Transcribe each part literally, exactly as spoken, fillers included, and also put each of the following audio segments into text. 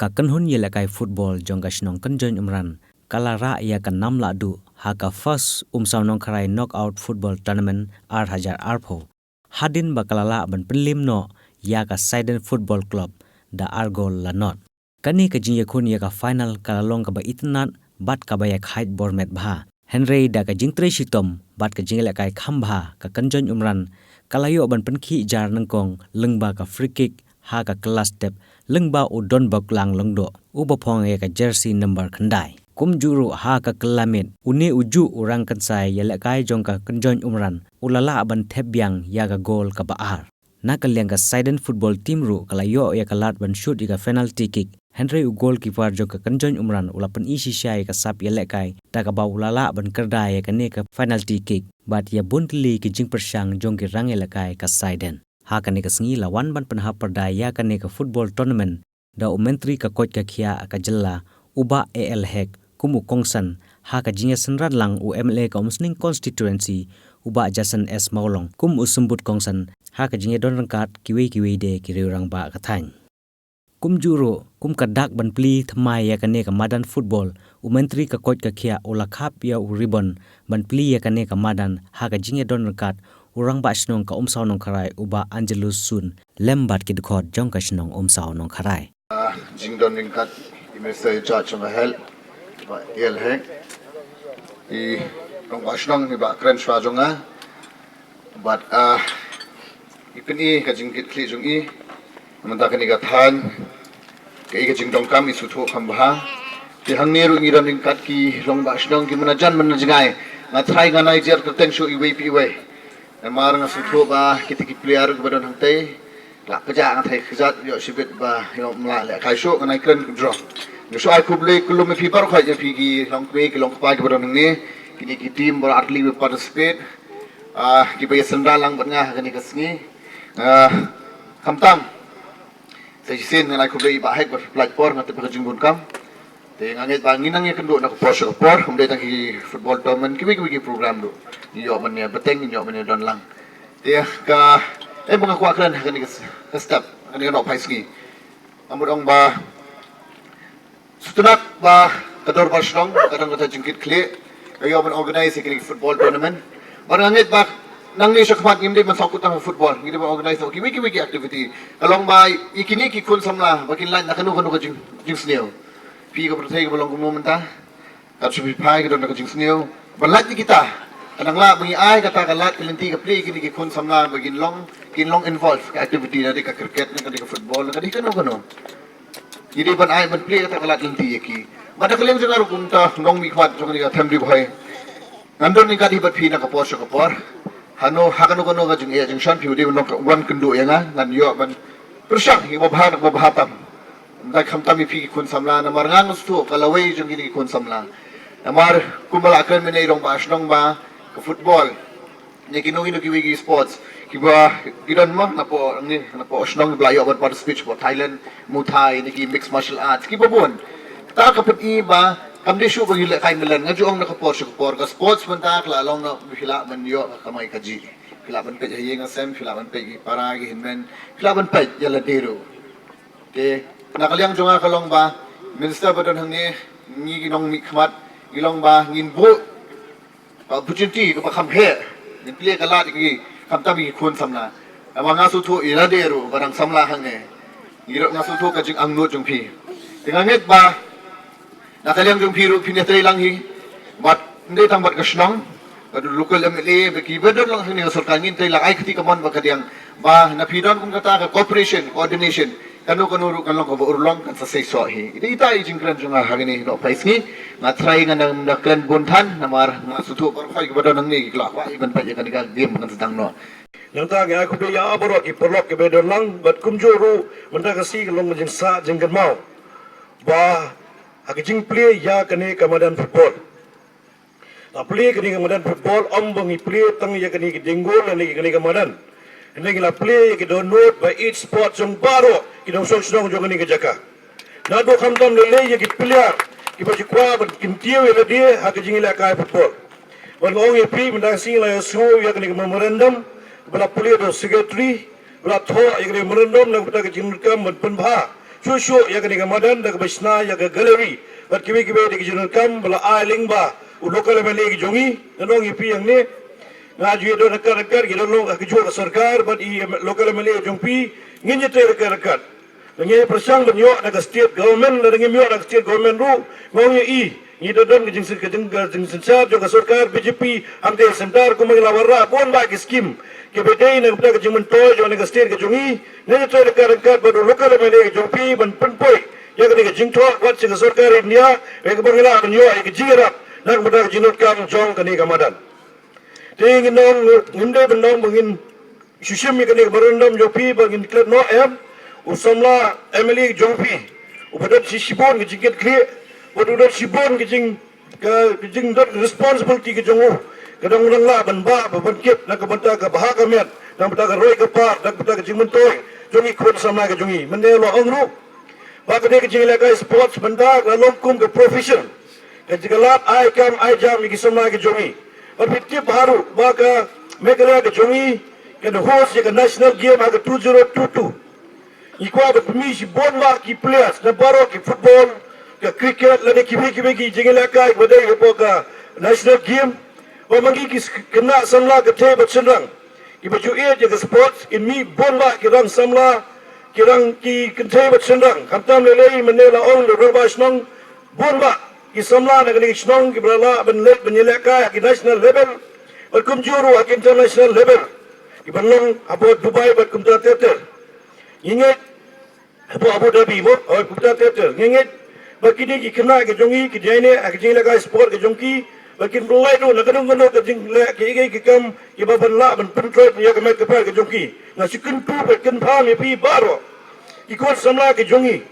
Ka kynhun ïalehkai football jong ka shnong Kynjoin Umran ka la rah ïa ka nam lahduh ha ka First Umsaw Nongkharai Knockout Football Tournament ar hajar arphew. Hadien ba ka la lah ban pynliem noh ïa ka Saiden Football Club da ar gol la nod. Kane ka jingïakhun ïa ka final ka la long kaba itynnad bad kaba ïakhaid bor met bha. Hynrei da ka jingtrei shitom bad ka jingïalehkai kham bha, ka Kynjoin Umran ka la ïoh ban pynkhih jar nyngkong lyngba ka free kick ha ka kylla step, lyngba u Donbok Lang Lyngdoh uba phong ïa ka jersey number khyndai. Kumjuh ruh ha ka kylla miet, une u juh u rangkynsai ïalehkai jong ka Kynjoin Umran u la lah ban thep biang ïa ka gol kaba ar. Na ka liang ka Saiden football team ruh ka la ïoh ïa ka lad ban shoot ïa ka penalty kick, hynrei u goalkeeper jong ka Kynjoin Umran u la pyni shisha ïa ka sap ïalehkai da kaba u la lah ban kyrda ïa kane ka penalty kick bad ïa bun tylli ki jingpyrshang jong ki rangïalehkai ka Saiden. Ha kane ka sngi la wan ban pynhap pyrda ïa kane ka football tournament da u Myntri ka koit ka khiah ka jylla, u Bah A L Hek, kum u kongsan, ha ka jingïasynran lang u M L A ka Umsning constituency, u Bah Jason S Mawlong, kum u symbud kongsan, ha ka jingïadon ryngkat kiwei kiwei de ki riew rangbah ka thaiñ. Kumjuh ruh, kum ka dak ban plie thymmai ïa kane ka madan football, u Myntri ka koit ka khiah u la khap ïa u ribbon ban plie ïa kane ka madan ha ka jingïadon ryngkat u Rangbah Shnong ka Umsaw Nongkharai, u Bah Angelus Sun, lem bad ki dkhot jong ka shnong Umsaw Nongkharai. Ah, jingdon ryngkat i Minister in charge jong ka Health, Bah A L Hek, i Rangbah Shnong, i Bah Kren Shwa jong nga, bad, ah, i pyni ka jingkitkhlieh jong i mynta kane ka thaiñ, kaei ka jingdonkam i sngewthuh kham bha. Te hangne ruh ngi don ryngkat ki Rangbah Shnong, ki manajan manajngai, nga tharai ngan ai jer kyrteng shuh iwei pa iwei. Namar nga sngewthuh ba kita ki player kiba don hangtei la pyrshah, nga tharai kjat ïoh shibit ba ïoh ym lah lehkai shuh, ngan ai kren kynjrong. Nga shu ai khublei kyllum ïa phi baroh khoit, ïa phi ki longkmie ki longkpa kiba don hangne, kine ki team baroh artylli ba participate, ah, kiba ïasynra lang bad nga ha kane ka sngi. Ah, khamtam sa shisien ngan ai khublei i Bah Hek ba phi pynlait por, nga tip ba ka jingbun kam. Te nga ngeit ba ngin nang ïakynduh na ka por sha ka por, ym dei tang ki football tournament, kiwei kiwei ki program ruh ngin ïoh ban ïa bteng, ngin ïoh ban ïa don lang. Te ka, eh, ba nga kwah kren ha kane ka s-, ka step, ha kane ka nohphai sngi, nga mut ong ba sngewtynnat ba ka Dorbar Shnong ka don kata jingkitkhlieh, ka ïoh ban organise ïa kine ki football tournament. Bad nga ngeit ba nangne shakhmat ngim dei ban sngewkut tang ha football, ngi dei ban organise ïa kiwei kiwei ki activity. Ka long ba ïa kine ki khun samla ba kin lait na kano kano ka jing, jingsniew. Phi ka pyrthei kaba long kumno mynta, kat shaba phi phai ka don ka jingsniew. Ban lait ïa kita, ka nang lah ba ngi ai kata ka lad ka lynti ka plie ïa kine ki khun samla ba kin long, kin long involve ka activity, lada ka cricket ne, lada ka football ne, lada kano kano. Ngi dei ban ai ban plie kata ka lad lynti ïa ki. Bad na ka liang jong nga ruh kum uta u nongmihkhmat jong kane ka them Ri Bhoi, ngan don ryngkat hi bad phi na ka por sha ka por. Hano, ha kano kano ka jingeh jingshon phi u dei ban long ka, wan kynduh ïa nga, ngan ïoh ban pyrshang ïa kaba bha na kaba bha tam. Ym dei khamtam ïa phi ki khun samla, namar nga nga sngewthuh ka lawei jong kine ki khun samla. Namar kumba la kren mynne i Rangbah Shnong ba ka football ne kino kino kiwei ki sports kiba ki don ma napoh, ne napoh shnong kiba la ïoh ban participate shapoh Thailand, Muay Thai ne ki mixed martial arts kiba bun. Ta ka pyni ba kam dei shuh ba ngi lehkai mlien, nga ju ong na ka por sha ka por, ka sports mynta ka la long na phi lah ban ïoh ka kamai kajih. Phi lah ban peit ha ïing ha sem, phi lah ban peit ki para ki hynmen, phi lah ban peit ïa lade ruh. Te na ka liang jong nga ka long ba Minister ba don hangne, ngi ki nongmihkhmat, ngi long ba ngin buh ka opportunity kaba kham heh, ngin plie ka lad ïa ki, khamtam ïa ki khun samla. Namar nga sngewthuh ïa lade ruh ba dang samla hangne, ngi ruh nga sngewthuh ka jingangnud jong phi. Te nga ngeit ba na ka liang jong phi ruh phin ïatrei lang hi, bad ym dei tang bad ka shnong, bad u local M L A, bad kiba don lang hangne ka sorkar, ngin trei lang, ai kti kamon bad kadiang ba na phi don kum kata ka cooperation, coordination, kano kano ruh kan long kaba urlong, kan sa seisoh hi. Ita ita i jingkren jong nga ha kane ka nohphai sngi. Nga tharai ngan nang da kren bun than, namar nga sngewthuh baroh khoit kiba don hangne ki la kwah ban peit ïa kane ka game kan sdang noh. Nangta nga ai khublei ïa baroh ki paralok kiba don lang, bad kumjuh ruh mynta ka sngi ka long ka jingsah jingkynmaw ba ha ka jingplie ïa kane ka madan football. La plie kane ka madan football, ym ba ngi plie tang ïa kane ka ding gol lane ïa kane ka madan. Hynrei ngi la plie ïa ka dohnud ba ïeit sport jong baroh ki nongshong shnong jong kane ka jaka. Naduh khamtam lei lei ïa ki player kiba ju kwah ban kyntiew ïa lade ha ka jingïalehkai football. Bad nga ong ïa phi, mynta ka sngi la ïasngew ïa kane ka memorandum ba la plie da u secretary, ba la thoh ïa kane ka memorandum na ka bynta ka jingdonkam ban pynbha Shuh shuh ïa kane ka madan da kaba shna ïa ka gallery bad kiwei kiwei de ki jingdonkam ba la ai lyngba u local M L A ka jong ngi. Ngan ong ïa phi hangne, nga ju ïa don ryngkat ryngkat ki don long ha kajuh ka sorkar bad i local M L A ka jong phi, ngin ïa trei ryngkat ryngkat. Lada ngi pyrshang ban ïoh na ka state government, lada ngim ïoh na ka state government ruh, nga ong ïa i, ngi da don ka jingsin, ka jing, ka jingsynshar jong ka sorkar B J P hangtei ha centre, kumba ngi la wanrah bun bah ki skim kiba dei na ka bynta ka jingmyntoi jong kane ka state ka jong ngi. Ngi ïa trei ryngkat ryngkat bad u local M L A ka jong phi ban pynpoi ïa kane ka jingthoh wat sha ka sorkar India, ïa kaba ngi lah ban ïoh ïa ka jingïarap na ka bynta ka jingdonkam jong kane ka madan. Te ngin ong, ngim dei ban ong ba ngin shu shim ïa kane ka memorandum jong phi ba ngin klet noh, em. U samla M L A jong phi uba don shi, shibun ka jingkitkhlieh, uba don shibun ka jing, ka, ka jingdon responsibility ka jong u, ka dang, u dang lah ban bah, ban kit na ka bynta ka bha ka miat, na ka bynta ka roi ka par, na ka bynta ka jingmyntoi jong ki khun samla ka jong ngi. Mynne la ong ruh ba kane ka jingïalehkai sports mynta ka la long kum ka profession, ka jingïalap ai kam ai jam ïa ki samla ka jong ngi. Bad phi tip bha ruh ba ka Meghalaya ka jong ngi kan host ïa ka National Game ha ka two zero two two. Ngi kwah ban pynmih shibun bah ki players na baroh ki football, ka cricket, lane kiwei kiwei ki jingïalehkai ba dei hapoh ka National Game. Ba ma ngi ki s-, khynnah samla kynthei bad shynrang kiba ju ïeit ïa ka sports, kin mih bun bah ki rang samla, ki rang ki kynthei bad shynrang. Khamtam lei lei mynne la ong da u rangbah shnong, bun bah ki samla na kane ka shnong kiba la lah ban leit ban ïalehkai ha ki national level bad kumjuh ruh ha ki international level, kiban long hapoh Dubai bad kumta ter ter. Ngi ngeit, hapoh Abu Dhabi mo, oh, kumta ter ter. Ngi ngeit ba kine ki khynnah ka jong ngi, ki jingïaineh ha ka jingïalehkai sport ka jong ki, ba kin pynlait ruh na kano kano ka jingleh, kiei kiei ki kam kiba ban lah ban pynkhreh ïa ka met ka phad ka jong ki. Nga shu kyntu bad kynpham ïa phi baroh ki khun samla ka jong ngi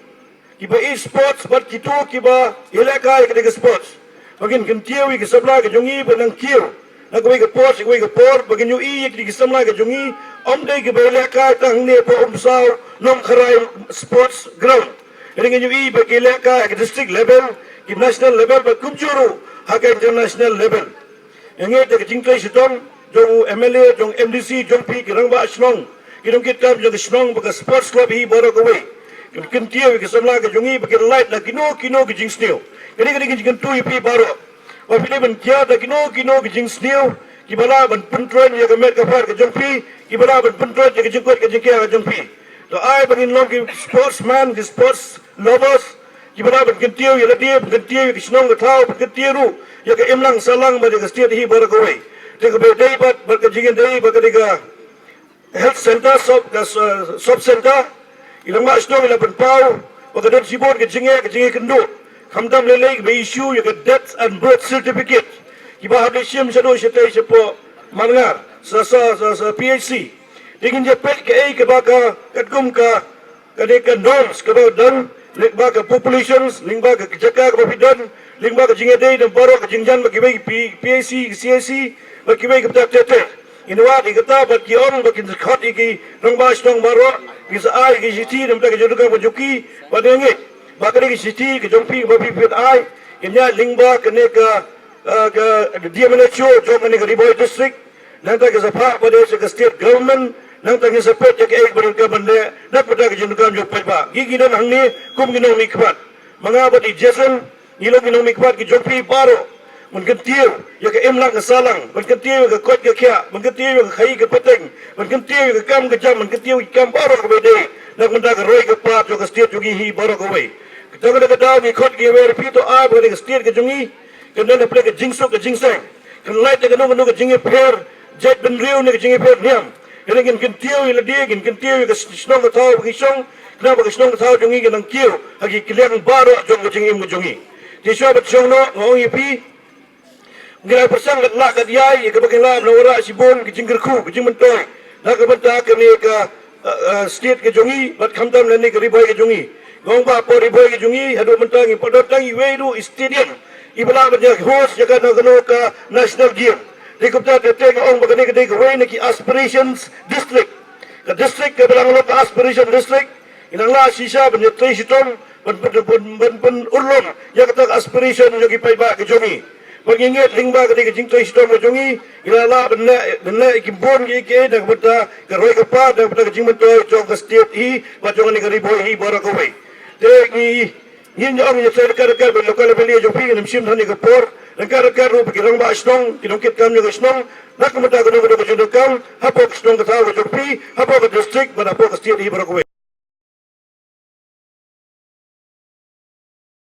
kiba ïeit sports bad kito kiba ïalehkai ha kane ka sports, ba kin kyntiew ïa ki samla ka jong ngi ban nang kiew na kawei ka por sha kawei ka por, ba kin ïohi ïa ki samla ka jong ngi ym dei kiba ïalehkai tang hangne hapoh Umsaw Nongkharai Sports Ground. Hynrei ngin ïohi ba ki ïalehkai ha ka district level, ki national level bad kumjuh ruh ha ka international level. Nga ngeit da ka jingtrei shitom jong u M L A, jong M D C, jong phi ki rangbah shnong, ki nongkitkam jong ka shnong bad ka sports club hi baroh kawei, kin kyntiew ïa ki samla ka jong ngi ba kin lait na kino kino ki jingsniew. Kane kane ka jingkyntu ïa phi baroh, ba phi dei ban kiar da kino kino ki jingsniew kiba lah ban pynkhreh ïa ka met ka phad ka jong phi, kiba lah ban pynkhreh ïa ka jingkoit ka jingkhiah ka jong phi. To ai ba ngin long ki sportsman, ki sports lovers, kiba lah ban kyntiew ïa lade, ban kyntiew ïa ka shnong ka thaw, ban kyntiew ruh ïa ka imlang sahlang bad ïa ka state hi baroh kawei. Te kaba dei bad, bad ka jingïadei bad kane ka health center, sub, ka, uh, sub center, i rangbah shnong i la pynpaw ba ka don shibun ka jingeh, ka jingeh kynduh, khamtam lei lei kaba issue ïa ka death and birth certificate, kiba hap leit shim shaduh shatei shapoh Mawlyngar, sa, sa, sa, sa P H C. Te ngin ïa peit kaei kaba ka, katkum ka, kane ka norms kaba don lyngba ka populations, lyngba ka jaka kaba phi don, lyngba ka jingïadei da baroh ka jingjan bad kiwei ki P-, P A C, C A C, bad kiwei ki bynta ter ter. Ngin wad ïa kata bad ki ong ba kin khot ïa ki rangbah shnong baroh, kin sa ai ki shithi na bynta ka jingdonkam ka jong ki, bad nga ngeit ba kane ka shithi ka jong phi ba phi phi ai, kin ïaid lyngba kane ka, ah, ka D M N H O jong kane ka Ri Bhoi District. Nangta ki sa phah pat sha ka state government, nangta ngin sa peit ïa kaei kaba donkam ban leh na ka bynta ka jingdonkam jong u paidbah. Ngi ki don hangne kum ki nongmihkhmat. Ma nga bad i Jason ngi long ki nongmihkhmat ki jong phi baroh. Ban kyntiew ïa ka imlang ka sahlang, ban kyntiew ïa ka koit ka khiah, ban kyntiew ïa ka khaii ka pateng, ban kyntiew ïa ka kam ka jam, ban kyntiew ïa ka kam baroh kaba dei na ka bynta ka roi ka par jong ka state jong ngi hi baroh kawei. Kata ka daw ngi khot kiwei ruh phi, to ai ba ka state ka jong ngi kan don hapdeng ka jingsuk ka jingsaiñ, kan lait da kano kano ka jingïapher jaitbynriew ne ka jingïapher niam. Hynrei ngin kyntiew ïa lade, ngin kyntiew ïa ka shnong ka thaw ba ngi shong, khnang ba ka shnong ka thaw jong ngi kan nang kiew ha ki kylliang baroh jong ka jingim ka jong ngi. Te shuwa ban shong noh, nga ong ïa phi, ngi la pyrshang kat lah kat ïai ïa kaba ngi lah ban wanrah shibun ka jingkyrkhu, ka jingmyntoi na ka bynta kane ka, uh, uh, state ka jong ngi bad khamtam lane ka Ri Bhoi ka jong ngi. Nga ong ba hapoh Ri Bhoi ka jong ngi haduh mynta ngim pat don tang iwei ruh i stadium iba lah ban ïa host ïa kano kano ka national game. Te kumta te, te nga ong ba kane ka dei kawei na ki aspirations district. Ka district kaba dang long ka aspiration district, ngi dang lah shisha ban ïatrei shitom ban, ban, ban, ban, ban urlong ïa kata ka aspiration jong ki paidbah ka jong ngi. Bad ngi ngeit lyngba kane ka jingtrei shitom ka jong ngi, ngi la lah ban leh, ban leh ïa ki bun kiei kiei na ka bynta ka roi ka par, na ka bynta ka jingmyntoi jong ka state hi bad jong kane ka Ri Bhoi hi baroh kawei. Te ngi, ngin ïa ong ïa ka, ka, ka, ka, local assembly jong phi, ngin ym shim than ïa ka por, ryngkat ryngkat ruh ki rangbah shnong, ki nongkit kam jong ka shnong, na ka bynta ka dong ka dong ka jingdonkam hapoh ka shnong ka thaw ka jong phi, hapoh ka district bad hapoh ka state hi baroh kawei.